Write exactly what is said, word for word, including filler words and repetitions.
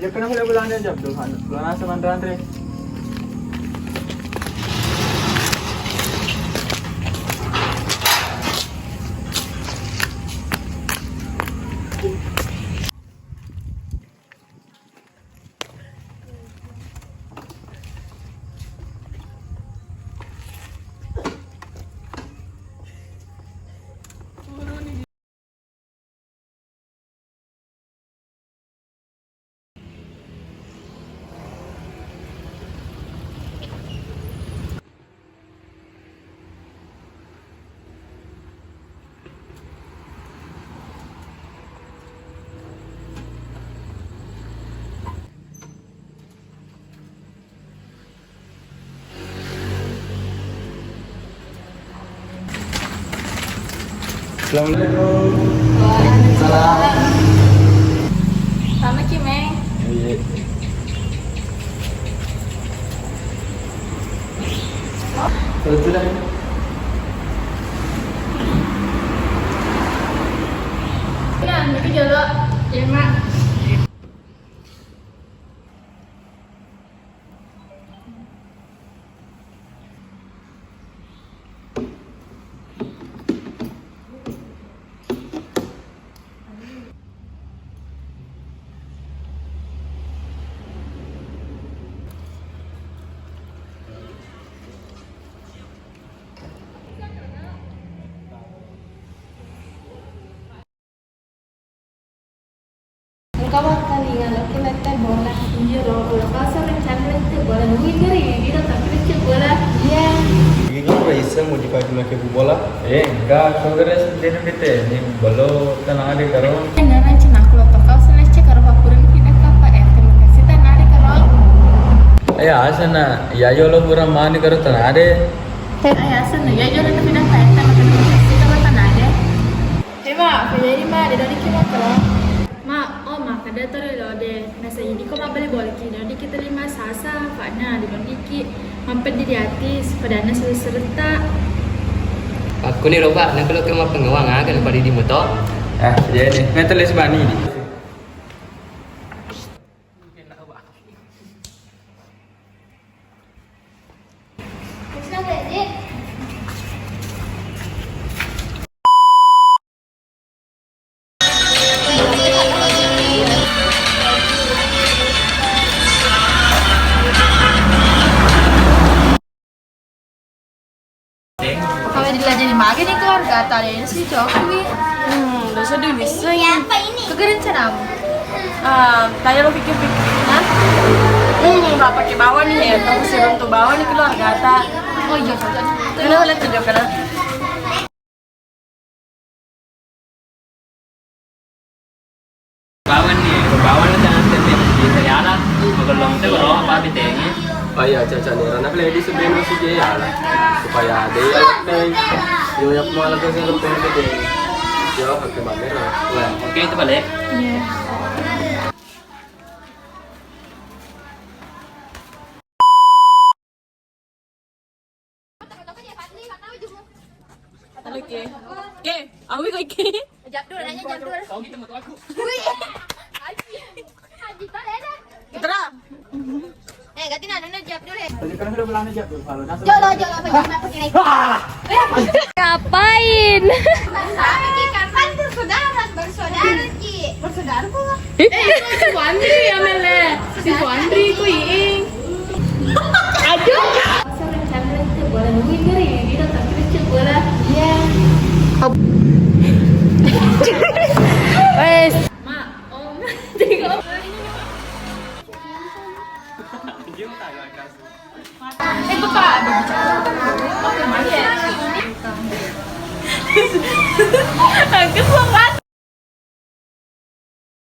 Jokka na pole bolana, Jab, dulu, anu, dulu nasa manre-anre. Assalamualaikum. Waalaikumsalam. Selamat ki, Meng. Iya. Betul dah. Nah, ini jolo. Iya, Mak. Engka wakkalinga lokki mette bola. Iya, lo, lo pasang rencana mette bola. Nui keri, gila, tapi mette bola. Iya. Gila, lo iseng mau dipakai make bola. Eh, enggak, saudara sendiri bete. Ini belum tenang ada karo. Enggak, rencana aku lo tokau selesai karo papuran pindah kapa. Eh, terima kasih, tenang ada karo. Eh, asana, ya, yo, lo kurang mani karo tenang ada. Eh, asana, ya, yo, lo pindah kapa. Eh, terima kasih, karo tenang ada. Hei, Ma, apa jadi, Ma? De' dodiki makkoro. Ma, oh, makkeda toro lo de'. Nasa idi ko mabbali bolaki, dodiki telli massasa, afa'na de' dodiki mampeddi di ati, padanna seru-serutta. Aku ni roba, nak lo ke mappengawang, ah, kan pada di motor. Ah, jadi, meter les bani di. Kamu dilajari magi nih keluarga, tadi ini si Jokowi. Hmm, dosa dulu bisa ya. Apa ini? Kegerin ceram. Ah, tanya lo pikir-pikir, kan? Hmm, nggak pakai bawa nih ya, kamu sih untuk bawa nih keluarga ta. Oh iya, cocok. Kenapa lihat tunjuk kenapa? Bawanni, bawanni tanang tette di yala, magellong te bro, apa bitenge? Oh iya, caca nih, rana play di sebenarnya si yala, supaya ada yang play. Yo, yang malah ke dalam play bitenge. Yo, oke banget. Oke, itu balik. Iya. Halo, Ke. Ke, awi kok, Ke? Jabdul, nanya Jabdul. Wih. Haji, Haji, tadi ada. Putra. Eh, ganti nana, nana Jabdul, eh. Jolo, jolo, apa gimana, apa gini? Ngapain? Kan bersaudara, bersaudara, Ki. Bersaudara, Bu. Eh, itu si Wandri ya, Mele. Si Wandri ku iing. Aduh. Wes. Mak, Om. Tiga. Itu, Pak, ada bicara. Oke, mari ya. Aku sempat.